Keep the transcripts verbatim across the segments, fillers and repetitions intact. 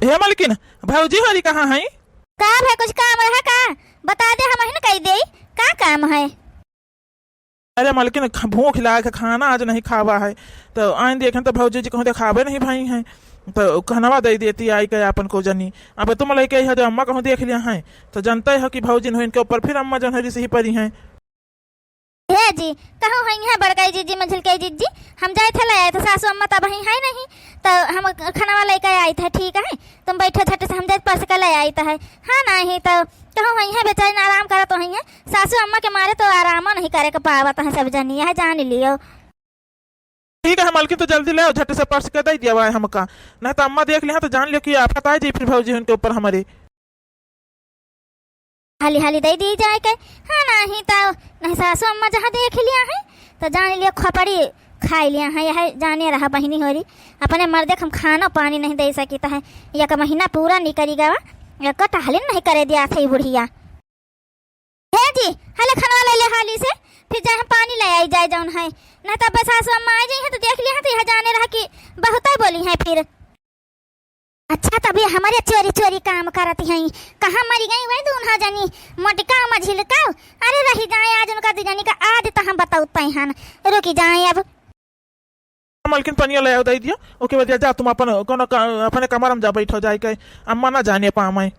हे मलकिन, भौजी होरी कहाँ हैं? का भए, कुछ काम रहा का? बता दे, हमहिन कइ देई। का काम है? अरे मलकिन, ख-, भूख लाग है, खाना आज नहीं खावा है। तो आइन देखेन तो भौजी जी कहूँ देखावे नहीं भई हैं। तो खनवा दइ देती आइके आपन को जनी। अब तुम लइके अइहा जो अम्मा कहूँ देख लिया हैं। तो जनते हो कि भौजी इनके ऊपर फिर अम्मा जौन है रिसही परी हैं। हे जी, कहूँ हैं यहाँ बड़कई जिज्जी, मझिलकई जिज्जी, हम जाइत है ले आइत है, सासू अम्मा तब ही है नहीं, तो हम खनवा लइके आइत है, ठीक है, तुम बैठो झट से, हम जाइत परस के ले आइत है। हाँ, नहीं तो कहूँ हैं यहाँ बेचारी आराम करत हैं, सासू अम्मा के मारे तो आराम नहीं करे के पावत है सब जनी, यह जान लियो। ठीक है मलकिन, तो जल्दी ले आओ, झट से परस के दइ दिया है हमका, नहीं तो अम्मा देख लिया तो जान लियो कि आफत आ जाई फिर भौजी उनके ऊपर हमरे। हाली हाली दइ दी जाए के। हाँ, नहीं तो, नहीं सासू अम्मा जहाँ देख लिया है, तो जान लियो खोपड़ी खाइ लिया है, यह जाने रहा बहिनी होरी। अपने मर्दे के हम खाना पानी नहीं दइ सकित है, एक महीना पूरा निकरी गवा, एक टहलिन नहीं करे दिया था ई बुढ़िया। हे जी, हले खनवा ले ले हाली से, फिर जाए हम पानी ले आई जाए जौन है, नहीं तो अब सासू अम्मा आ जाई है तो देख लिया है तो यह जाने रहा कि बहुत ही बोली है फिर। अच्छा, तभी हमरे चोरी चोरी काम करत हैं। कहाँ मरी गई वही दून्हा जनी, मोटका मझिलका? अरे रही जाए आज उनका दू जनी का, आज तो हम बतौते हन। रुकी जाए अब। मलकिन पनिया ले आओ, दइ दिया। ओके बदिया जा तुम अपन कोनो का, अपने कमरा में जा बैठो जाए के, अम्मा ना जाने पावे।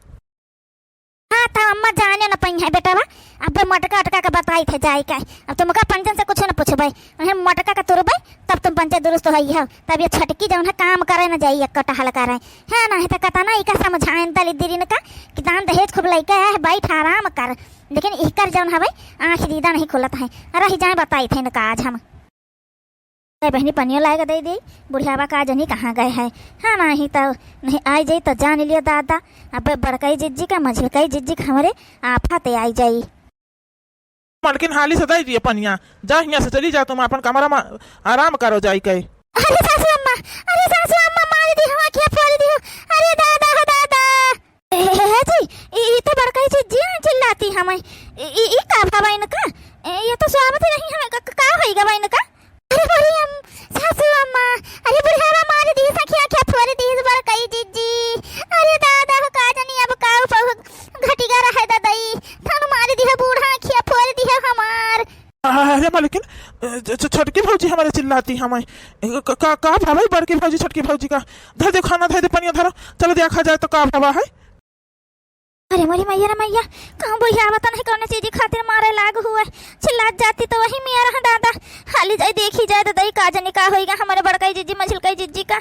हाँ, तो अम्मा जाने न पई है बेटवा, अब मोटका ओटका के बताइत है जाए के। अब तुमका पंचन से कुछ न पूछबे, उन्हें मोटका के तुरबे, तब तुम पंचे दुरुस्त होई हो। तब ये छोटकी जौन है काम करे न जाई, एक टहल करे, है ना? है तो कतना इका समझाएन दलिद्दरिन का कि दान दहेज खूब लइके है, बैठ आराम कर, लेकिन इकर जौन हवे आँख दीदा नहीं खुलत है। रही जाए बताइत है इनका आज हम। ए बहिनी, पनियो लाए के दइ दी, बुढ़ियावा का जनी कहाँ गए है। हाँ, नहीं तो, नहीं आई जाई तो जान लियो दादा, अब बड़कई जिज्जी का, मझिलकई जिज्जी का हमरे आफत आई जाई। मलकिन, हाली से दइ दिए पनिया, जा हियाँ से चली जा, तुम अपन कमरा में आराम करो जाई के। अरे सासू अम्मा, अरे सासू अम्मा, मार दी हमार खिया फोड़ दी हो। अरे दादा हो दादा। ए, ए, ए, जी, ई, ई तो बड़कई जिज्जी चिल्लाती हमें। ई, ई, ई का भवा इनका? ए, ये तो स्वावत नहीं है, का, का, का होई गवा इनका? अरे मोरी अम-, सासू अम्मा, अरे बुढ़ावा मार दी, सखिया क्या फोड़ दी इस बड़कई जिज्जी। अरे दादा हो, का जानी अब का उप-, घटिगा रहे ददई, धन मार दी है बूढ़ा, खिया फोड़ दी है हमार। अरे मलकिन, अ, छ-, छ-, छोटकी भौजी हमारे चिल्लाती हमें। क-, क-, का, का भवा बड़की भौजी, छोटकी भौजी का? धर दे खाना, धर दे पनिया, धरो। चलो देखा जाए तो का भवा है। अरे मोरी मैया रे मैया, कहूँ बुढ़ियावा तो नहीं कौनो चीज खातिर मारे लाग हुए। चिल्लात जाती तो वही मिया रहा दादा। हाली जाई देखी जाए तो दई का जाने का होइगा हमारे बड़कई जिज्जी, मझिलकई जिज्जी का।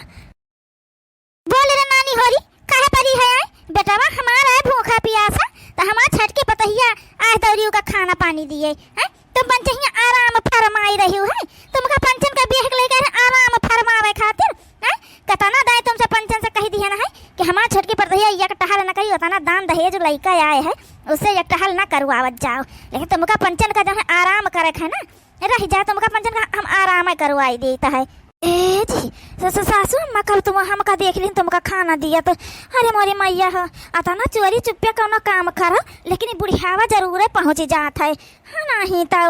बोल रे नानी होरी, काहे परी है आए? बेटवा हमार आए भूखा पियासा, तो हमार छटकी पतहिया आए दौरी का खाना पानी दिए, हैं? तुम पंचहिया आराम फरमाई रही हो, हैं? तुमका पंचन का बियाह के लेकर आराम फरमावे खातिर, हैं? कतना दाई तुमसे पंचन से कही दिहन है कि हमार छोटकी पतहिया एक टहल न करी, उतना दान दहेज लइका आए है, उससे एक टहल न करवावत जाओ। लेकिन तुमका पंचन का जो है आराम करे है ना, रह जाए, तुमका पंचन का हम आराम करवाई देता है। ए जी, स-, स-, सासू अम्मा, कब तुम हमका देख लिहिन, तुमका खाना दिया तो, अरे मोरी मैया हो, अतना चोरी चुप्पे कौनो काम करो, लेकिन ई बुढ़ियावा जरूरे पहुँच जात है। हाँ, नहीं तो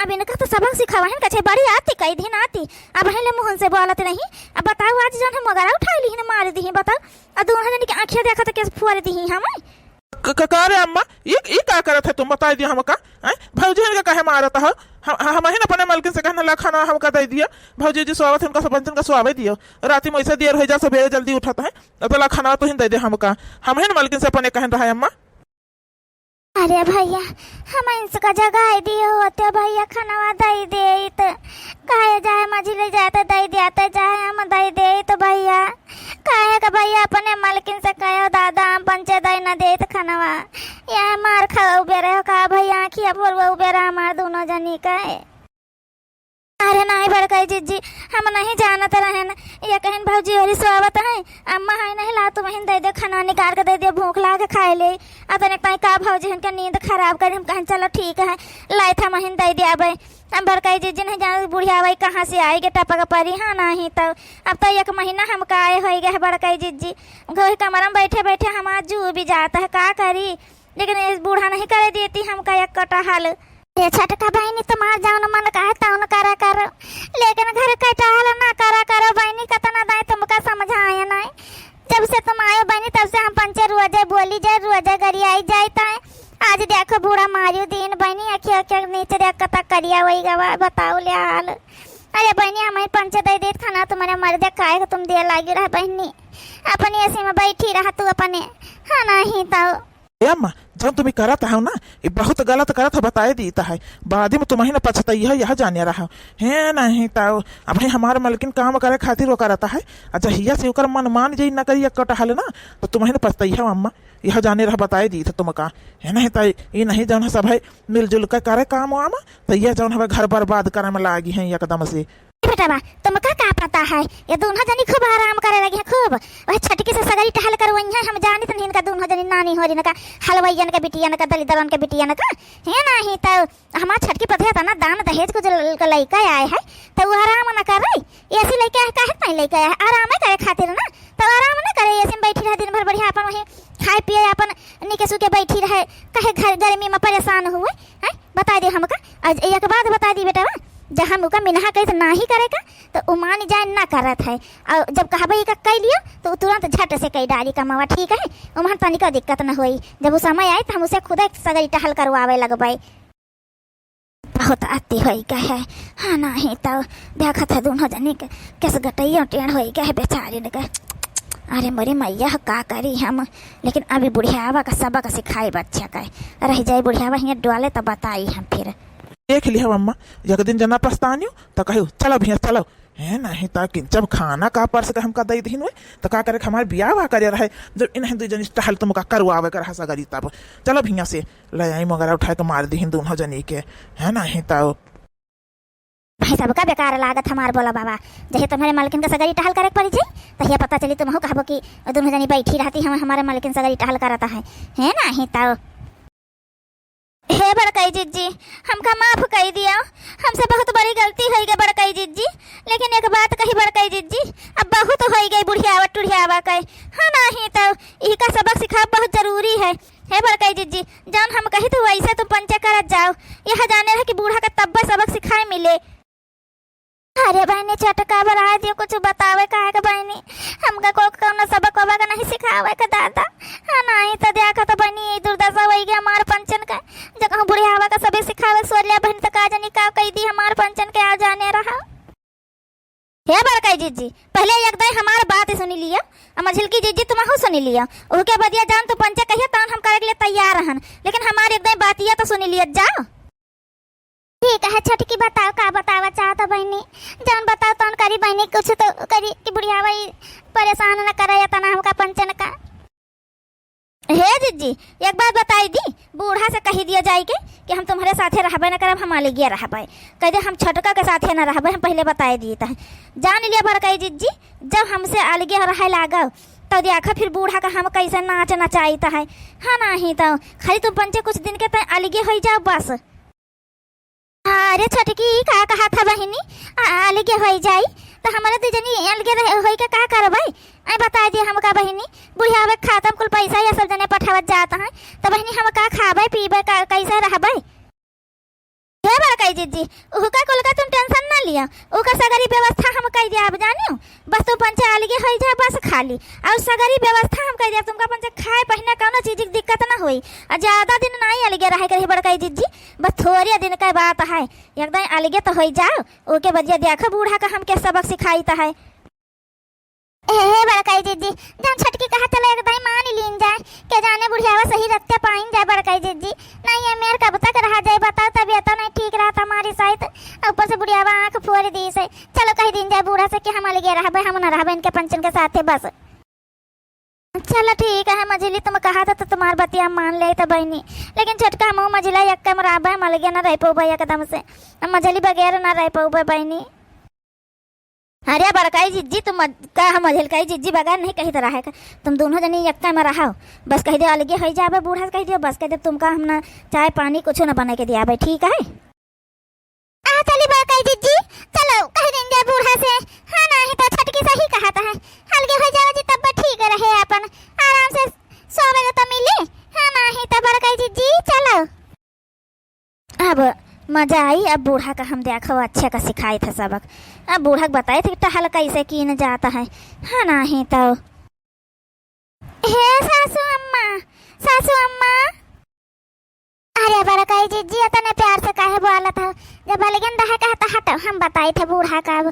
अब इनका तो सबक सिखावा है, कछे बड़ी आती, कई दिन आती, अब ले मुँह से बोलत नहीं। अब बताओ, आज जौन हम मगरा उठाई लिहिन, मार दिही, बताओ, अब दोनों जन की आँखिया देखा तो कैसे फुआर दिही हम। क-, क-, का रे अम्मा, ई, ई का करत है तुम, बताई दिया हमका, हैं? भौजी इनका काहे मारत हो? हम, हम, हमहिन अपने मलकिन से कहना ला खाना हमका दे दिया, भौजी जी स्वावत है, उनका सब पंचन का स्वावे दियो, राती में ऐसे देर हो जा, सवेरे जल्दी उठत है, अब तो ला खाना तुहिन दे दे हमका, हमहिन मलकिन से अपने कहन रहा है अम्मा। अरे भैया, हम इनका जगाई दिए होते भैया, खनवा दे देइत, काहे जाए मझिले जाते दे दिया, ते जाए हम दे देइत भैया। काहे का भैया अपने मालकिन से कहो, दादा, हम पंचे दई न देत खनवा। यह मार खाओ बेरे हो का भैया, आँखिया फोड़वा बेरा हमार दोनों जनी का है। अरे नहीं बड़काई जिज्जी, हम नहीं जानत रहेन। ये कहिन भौजी होरी सोवत है, अम्मा है नहीं, ला तुमहिन दे दे, खनवा निकाल के दे दे, भूख लागे खाए ले। अतने पाई का भौजी हन के नींद खराब करी, हम कहें चलो ठीक है, लाई था महीन दे दे अबे। हम बड़काई जिज्जी नहीं जानत बुढ़िया भाई कहाँ से आएगे टपक परी, हाँ नहीं तो। अब तो एक महीना हमका आए होई गए है बड़काई जिज्जी। वही कमरा में बैठे बैठे हमार जू भी जाता है, का करी? लेकिन ये बूढ़ा नहीं करे देती हमका एक कटहल। ये छटका बहिनी तुम्हार जौन मन कहे तौन करा करो, लेकिन घर के टहल ना करा करो बहिनी, कतना दाई तुमका समझाए नहीं। जब से तुम आयो बहिनी, तब से हम पंचे रोजे बोली जाए, रोजे गरियाई जाए ताए। आज देखो बूढ़ा मारियो दिन बहिनी, अखिया अखिया नीचे देख कतक करिया होई गवा, बताओ ले हाल। अरे बहिनी, हम ही पंचे दे देत खाना तुम्हारे मर दे, काहे को तुम दिया लागी रह बहिनी, अपने ऐसे में बैठी रह तू अपने, हाँ नहीं तो। ए अम्मा, जौन तुम ई करत हौ ना, ई बहुत गलत करत हौ, बताए दीत है। बाद में तुमही न पछतइहो, यह जाने रहो। हे नहीं तौ, अबहीं हमार मलकिन काम करे खातिर वो करत है, आ जहिया से ओकर मन मान जाई न करी एक्को टहल ना, तो तुमही न पछतइहो अम्मा, यह जाने रहो, बताए दीत है तुमका। हे नहीं तौ, ई नहीं जौन है सब है मिलजुल के करे काम वाम, तो यह जौन हवे घर बर्बाद करे में लागी हैं एकदम से। ए बेटवा, तुमका का पता है, ये दूनों जनी खूब आराम करे लगी हैं, खूब। वह छटकी से सगरी टहल करवइहैं, हम जानित नहीं इनका दूनों जनी नानी होरी इनका हलवइयन के बिटियन का, दलिदरन के बिटियन का। हे नाही तो हमार छटकी पतोहिया तना दान दहेज को जो ल-, लइका आए है, तो वो आराम न करे। ऐसी लइका है, काहे नहीं लइका है, आराम करे खातिर ना, तो आराम न करे, ऐसे में बैठी रहे दिन भर बढ़िया अपन वही खाए पिए अपन निके सुके बैठी रहे, काहे घर गर्मी में परेशान हुए, हैं? बताइ दे हमका। आज एक बात बताइ दी बेटवा, जब हम ओका मिनहा कही तो नाही करे का, तो उ मान जाए ना करत है। और जब कहबे का कइ लियो, तो उ तुरंत झट से कइ डाली कमावा, ठीक है? उमहन तनिको दिक्कत न होई। जब उ समय आई, तो हम उसे खुदे सगरी टहल करवावे लगबे। बहुत अति होई गए है, हाँ, नाही तो देखत है दूनों जनी के केस गटइयो टेढ़ होई गए है बेचारिन के। अरे मोरी मैया, का करी हम, लेकिन अभी बुढ़ियावा का सबक सिखाई बच्चा का। रह जाई बुढ़ियावा हियाँ डोले तो बताई हम फिर। देख लिहो अम्मा, एक दिन जना पछतानियो तो कहियो, "चलो भैया, चलो।" है नहीं ता कि जब खाना का परस के हमका दई दहिन हुए, तो का करे, हमार बियाह वा करे रहे, जब इन्हें दुई जनी टहल तुमका करवावे के रहा सगरी, तब चलो भैया से ले आई मगरा उठाए के मार दहिन दूनों जनी के, है नहीं तो। भाई सबका बेकार लागत हमार बोला बाबा, जहे तुम्हारे मलकिन के सगरी टहल करे के पड़ी जाई, तहिया पता चली तुमहू कहबो कि दूनों जनी बैठी रहती हम, हमारे मलकिन सगरी टहल करत है, है नाही तो। हे बड़कई जिज्जी, हमका माफ कई दिया, हमसे बहुत बड़ी गलती होई गई बड़कई जिज्जी। लेकिन एक बात कही बड़कई जिज्जी, अब बहुत होई गई बुढ़ियावा टुढ़ियावा के, हाँ नाही तो इहका सबक सिखाब बहुत जरूरी है। हे बड़कई जिज्जी, जौन हम कही तो वैसे तुम पंचे करत जाओ, यह जाने रहे कि बूढ़ा का तब्बे सबक सिखाए मिले। अरे बहिनी, छोटका बड़ा है, दियो कुछ बतावे काहे के बहिनी, हमका को कौनो सबक वबक नहीं सिखावे के दादा। हाँ, नाही तो देखा तो बहिनी, ई दुर्दशा होई गई हमार पंचन का। जब हम बुढ़ियावा का सबक सिखावे सोच लिया बहिनी, तो का जानी का कई दी हमार पंचन के, आ जाने रहा। हे बड़काई जिज्जी, पहले एक दाई हमार बात सुनी लिया, आ मझिलकी जिज्जी तुमहू सुनी लिया। ओके बदिया जान तू पंचे कहिया तौन हम करे के लिए तैयार रहन, लेकिन हमार एक दाई बातिया तो सुनी लिया जाओ। ठीक है छोटकी, बताओ का बतावा चाहत हो बहिनी, जौन बताओ तौन करी बहिनी, कुछ तो करी कि बुढ़ियावा ई परेशान न करे इतना हमका पंचन का। हे जिज्जी, एक बात बताई दी, बूढ़ा से कही दिया जाए के कि हम तुम्हारे साथे रहबे न करब, हम अलगिया रहबे। कह दे हम छोटका के साथे न रहबे, हम पहले बताए दिए तहे। जान लिया बड़काई जिज्जी, जब हमसे अलगे रहे लागब, तो देखा फिर बूढ़ा का हम कैसे नाच नचाइत है। हाँ नाही तो खाली तुम पंचे कुछ दिन के तय अलगे होई जाओ बस। अरे छोटकी, ई का कहा था बहिनी? आ, अलगे होई जाई, तो हमारे दू जनी अलगे रह-, होई के का करबै? आई बताई दिया हमका बहिनी, बुढ़ियावे खातम कुल पैसा या सब जने पठावत जात हैं, तो बहिनी हम का खाबै पीबै, का, कैसे रहबै? हे बड़काई जिज्जी, उहका कुल का तुम tension ना लिया, उहका सगरी व्यवस्था हम कई दिया, अब जानियो, बस तू पंचे अलगे होई जा बस खाली, और सगरी व्यवस्था हम कई दिया, तुमका पंचे खाए पहिने कौनो चीज की दिक्कत ना होई, और ज्यादा दिन नाई अलगे रहे के रही बड़काई जिज्जी, बस थोड़े दिन का बात है, एकदम अलगे तो होई जाओ, ओके बदिया देखो बूढ़ा का हमके सबक सिखाइत है। हे, हे बड़काई जिज्जी, जौन छोटकी कहा चलो एक दाई मान लीन जाए, के जाने बुढ़ियावा सही रस्ते पाइन जाए बड़काई जिज्जी। नहीं ये मेर कब तक रहा जाए बताओ, तबीयत तो नहीं ठीक रहत हमारी साइत, ऊपर से बुढ़ियावा आँख फोड़ दी से। चलो कह दीन जाए बूढ़ा से कि हम अलगे रहबे, हम न रहबे इनके पंचन के साथे बस। चलो ठीक है मझिली, तुम कहा था तो तुम्हार बतिया मान ले तो बहिनी, लेकिन छोटका हम मझिला एक कम रहबे, हम अलगे न रह पौबे एकदम से, हम मझिली बगैर न रह पौबे बहिनी। अरे बड़काई जिज्जी, तुम मज-, का हम मझिलकाई जिज्जी बगैर नहीं कही तरह है का? तुम दूनों जनी यक्का में रहो, बस कह दियो अलगे होई जाबे बूढ़ा से कह दियो, बस कह दियो तुमका हम ना चाय पानी कुछ ना बना के दियाबे, ठीक है? आ चली बड़काई जिज्जी, चलो कह देंगे बूढ़ा से, हाँ नाही तो छोटकी सही कहत है, अलगे होई जाओ जी तब ठीक रहे अपन, आराम से सोवे तो मिली, हाँ नाही तो बड़काई जिज्जी चलो। अब मजा आई, अब बूढ़ा का हम देखो अच्छे का सिखाई था सबक। अब बूढ़ा के बताई थे कि टहल कैसे कीन जाता है, हाँ नाही तो। हे सासू अम्मा, सासू अम्मा। अरे बड़कई जिज्जी, इतने प्यार से काहे बोलत हो? जब अलगन रहे कहे तो हटो, हम बताई थे बूढ़ा का अब।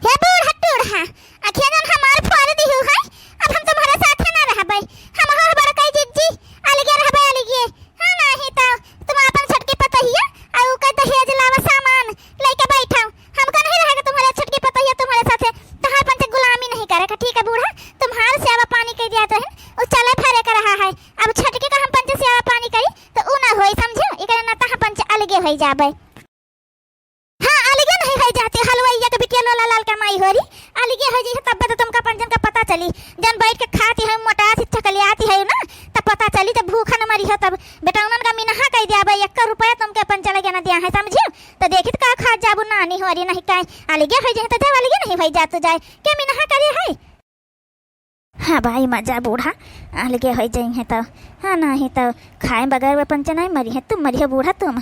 हे बूढ़ा टूढ़ा, अखिया जौन हमार फोड़ दिहु है, अब हम तुम्हरे साथे ना रहबै। हम हो बड़कई जिज्जी, अलगे रहबै, अलगे। हाँ, नाही तो तुम आपन छोटकी पतोहिया, अउ उ कह दहेज लावा सामान, लइके बैठो। हमका नहीं रहेगा तुम्हरे छोटकी पतोहिया तुम्हरे साथे, तोहार पंचे गुलामी नहीं करे का, ठीक है बूढ़ा? तुम्हार सेवा पानी कइ दिया तो है, उ चले फरे का रहा है। अब छोटकी का हम पंचे सेवा पानी करी, तो उ ना होई, समझो? एकरे नाता हम पंचे अलगे होई जाबै। हाँ, अलगे नहीं होई जाती, हलवाइया के बिटिया लोला लाल का माई होरी, अलगे होई जइहो, तब तो तुमका पंचन का पता चली। जन बैठ के खाती है, मोटाती, चकलियाती है ना, तब पता चली, जब भूखा न मरी हो तब। बेटौनन का मिनहा कइ दिया भाई, एक रुपया तुमके पंच लगे न दिया है, समझियो? तो देखित का खा जाबू नानी होरी, नहीं काहे अलगे होई जइहो, तो जब अलगे नहीं होई जातू जाए, के मिनहा करे है? हाँ भाई, मजा बूढ़ा, अलगे होई जइहे तो। हाँ, नाही तो खाए बगैर वे पंचे नहीं मरी है। तुम मरियो बूढ़ा, तुम,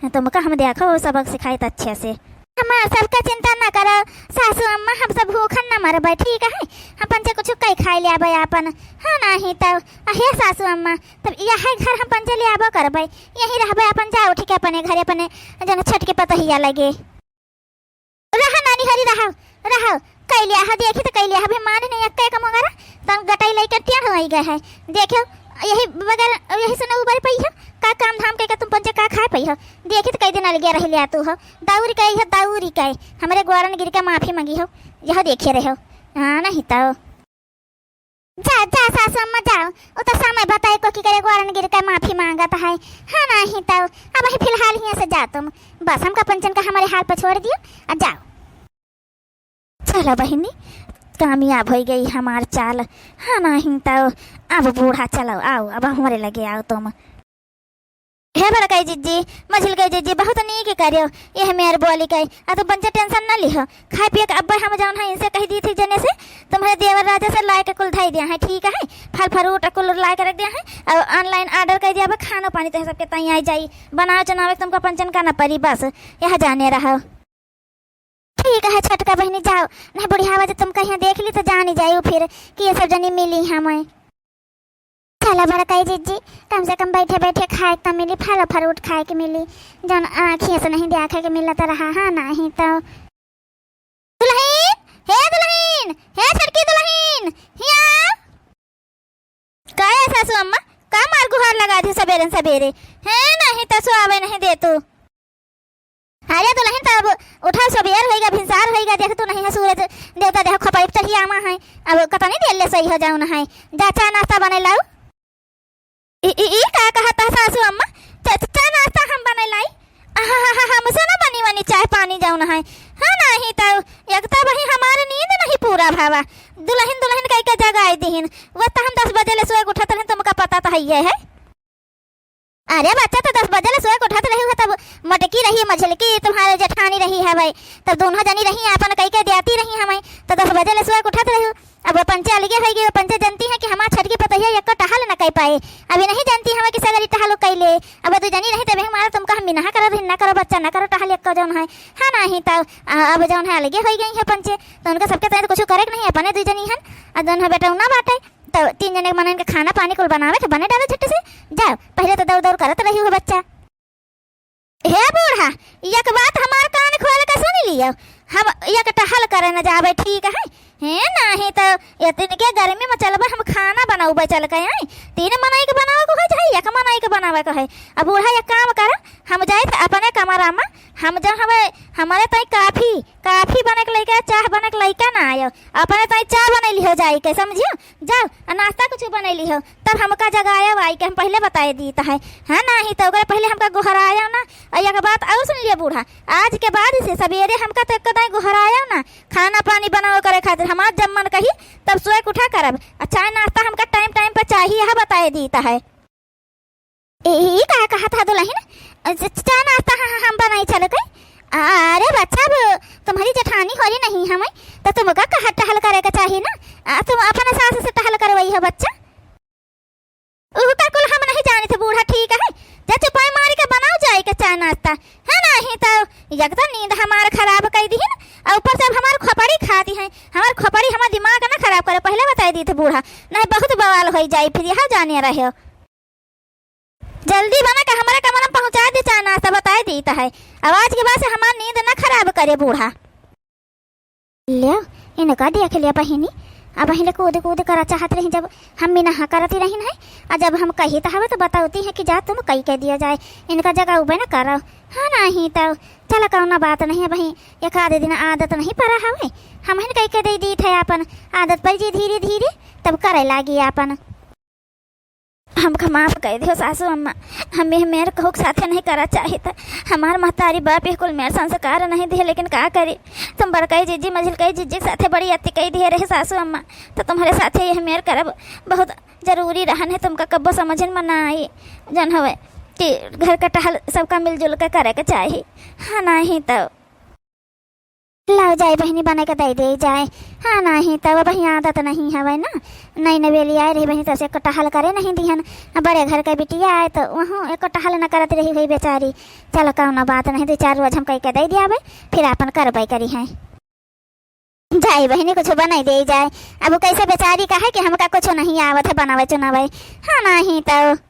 तुमका हम देखो वो सबक सिखाइत अच्छे से। हमार सबका चिंता न करो सासू अम्मा, हम सब भूखन न मरबै, ठीक है? हम पंचे कुछ कई खाई ले आबै आपन। हाँ, नाही तो, अहे सासू अम्मा, तब यह घर हम पंचे ले आबो करबै, यही रहबै आपन, जा उठ के अपने घरे अपने जन छोटकी पतोहिया लगे। रहा नानी होरी, रहा, रहा। कइ लिया ह, देखी तो कइ लिया ह, अभी मान नहीं अक्का एक मगर, तन गटाई लइके टेढ़ होई गए है। देखो, यही बगैर, यही से न उबर पई हो, का काम धाम कइ के तुम पंचे का खाए पई हो। देखी तो कई दिन अलगे रह लिया तू हो, दौरी कइ हो, दौरी कइ, हमरे ग्वारन गिर के माफी मांगी हो, यह देखे रहो। हाँ, नहीं तो। जा, जा सासू अम्मा जाओ, उ तो समय बताए को की करे ग्वारन गिर के माफी मांगत है। हाँ, नाही तो, अब ही फिलहाल हियां से जा तुम, बस हमका पंचन का हमरे हाल पर छोड़ दियो, आ जाओ। चलो बहिनी, कामयाब होई गई हमार चाल। हाँ, नाही तो, अब बूढ़ा चलो, आओ, अब हमरे लगे आओ तुम। हे बड़कई जिज्जी, मझिलकई जिज्जी, बहुत नीक करियो, यह मेर बोली कई, आ तुम पंचे tension न लिहो, खाए पिए के अब्बे हम जौन है इनसे कहि दी थी जने से, तुम्हरे देवर राजा से लाए के कुल धई दिया है, ठीक है, फल fruit कुल लाए के रख दिया है, और online order कइ दिया, अब खानो पानी तो सबके ताई आई जाई, बनावे चुनावे के तुमका पंचन का न परी, बस यह जाने रहो। ठीक है छोटका बहिनी, जाओ, नहीं बुढ़ियावा जे तुमका हियां देख ली तो जानी जाई उ फिर कि ये सब जनी मिली हमें। चला बड़कई जिज्जी, कम से कम बैठे बैठे खाए के तो मिली, फल fruit खाए के मिली, जौन आँखिए से नहीं देखे के मिलत रहा, हाँ, नाही तो। दुलहिन, हे दुलहिन, हे छोटकी दुलहिन, हियाँ। का है सासू अम्मा, का मार गुहार लगा दी सबेरे सबेरे? हे, नाही तो सोआवे नहीं दे तू। अरे दुलहिन, तब उठा, सबेर होइगा, भिनसार होइगा, देख तू नहीं है सूरज देवता, देख खोपड़ी पे चढ़ी आमा है, अब कतनी देर ले सही हो जाउन है, जा चाय नाश्ता बने लाउ। ई, ई, ई का कहत है सासू अम्मा? चा, चा नाश्ता हम बने लाई? आहा, हा, हा, हमसे ना बनी वनी चाय पानी जाउन है। हाँ, नाही तो एक तो वही हमार नींद नहीं पूरा भावा, दुलहिन दुलहिन कह के जगाई दिहिन, वो तो हम दस बजे ले सोए उठत रहन, तुमका पता तो है ये है। अरे बच्चा, तो दस बजे ले सोए के उठत रही हो, तब मोटकी रही, मझलकी तुम्हारे जेठानी रही है भाई, तब दोनों जनी रही, आपन कई के देती रही हमें, तो दस बजे ले सोए के उठत रही हो। अब वो पंचे अलगे होई गई, वो पंचे जानती हैं कि हमार छोटकी पतोहिया एक्को टहल न कई पाए, अभी नहीं जानती हमें कि सगरी टहल कई ले। अब दो जनी रही, तब हमारा तुमका हम मिनहा करो, ना करो बच्चा, ना करो टहल एक्को जौन है, हाँ, नाही तो, आ, अब जौन है अलगे होई गई है पंचे, तो उनका सबके तय तो कुछ करे के नहीं, अपने दो जनी हन, आ जौन है बेटा उना बाटे, तो तीन जने के मनन के खाना पानी कुल बनावे के बने डालो झट से। जाओ, पहले तो दौड़ दौड़ करत रही हो बच्चा। हे बूढ़ा, एक बात हमार कान खोल के सुन लियो, हम एक टहल करे न जावे, ठीक है? हे, नाही तो इतनके गर्मी में चलबे, हम खाना बनावे चल के आई, तीन मनई के बनावे को है चाहे एक मनई के बनावे को है। अब बूढ़ा एक काम कर, हम जाइत अपने कमरा में, हम जब हमें, हमारे ताई काफी काफी बने के लइका, चाह बने के लइका ना आयो, अपने ताई चाह बनैली हो जाई के, समझियो? जाओ, आ नाश्ता कुछ बनैली हो, तब हमका जगायो आई के, हम पहले बताए दीत है। हाँ, नाही तो ओकरे पहले हमका गोहरायो ना। और एक बात और सुन लियो बूढ़ा, आज के बाद से सबेरे हमका तो एक दाई गोहरायो ना, खाना पानी बनाओ करे खातिर। हमार जब मन कही तब सोए के उठा करब, आ चाय नाश्ता हमका time time पर चाहिए, यह बताए दीत है। ए, ई का कहत ह दुलहिन? च-, च-, चाय नाश्ता ह-, ह-, हम बनाई चल के। अरे बच्चा, अब तुम्हरी जेठानी होरी नहीं हमें, तो तुमका कहा टहल करे के चाही ना। आ, तुम अपने सास से टहल करवई हो बच्चा। उहका कुल हम नहीं जानित बूढ़ा, ठीक है? जा चुपाई मारी के बनाओ जाई के चाय नाश्ता, है नाही तो एक तो नींद हमार खराब कई दिहिन, और ऊपर से अब हमार खोपड़ी खाती हैं, हमार खोपड़ी हमार दिमाग ना खराब करो, पहले बताई दीत बूढ़ा। नहीं बहुत बवाल होइ जाई, फिर यहाँ जाने रहे हो। जल्दी बना के हमारे कमरा में पहुँचा दे, चाय नाश्ता बताए दीत है। अब आज के बाद से हमार नींद ना खराब करे बूढ़ा। ल्यो, इनका देख लिया बहिनी, अब पहिले कूद कूद करा चाहत रही, जब हम भी नहा करती रही है, और जब हम कही तो हवे तो बतावती है कि जा तुम कही के दिया जाए, इनका जगह उबे न करो। हाँ नहीं तो चल कौनो बात नहीं, अब एक आधे दिन आदत नहीं पड़ा हवे, हम हिन कही के दे दी थे अपन, आदत पड़ जी धीरे धीरे तब करे लागी अपन। हमका माफ कर दियो सासू अम्मा, हम यह मेर कहूँ के साथे नहीं करा चाहित। हमार महतारी बाप यह कुल मेर संस्कार नहीं दिए, लेकिन का करी, तुम बड़काई जीजी मझिलकाई जीजी के साथे बड़ी अति कही दिए रहे सासू अम्मा, तो तुम्हारे साथे यह मेर करब बहुत जरूरी रहन है, तुमका कब्बो समझ में ना आई, जन हवे कि घर का टहल सबका मिलजुल के करे के चाही, हाँ नहीं तो। लाओ जाए बहिनी, बने के दे दे जाए। हाँ, नहीं तब अबहीं आदत नहीं हवे ना, नई नवेली आए रही बहिनी, तब से एको टहल करे नहीं दिहन। अब बड़े घर के बिटिया आए तो वहूँ एको टहल न करत रही हुई बेचारी। चलो कौनो बात नहीं, दो चार रोज हम कह के दे दियाबे, फिर आपन करबे करी है। जाए बहिनी, कुछ बनाई दे जाए। अब उ कैसे बेचारी कहे कि हमका कुछ नहीं आवत है बनावे चुनावे। हाँ, नहीं तो।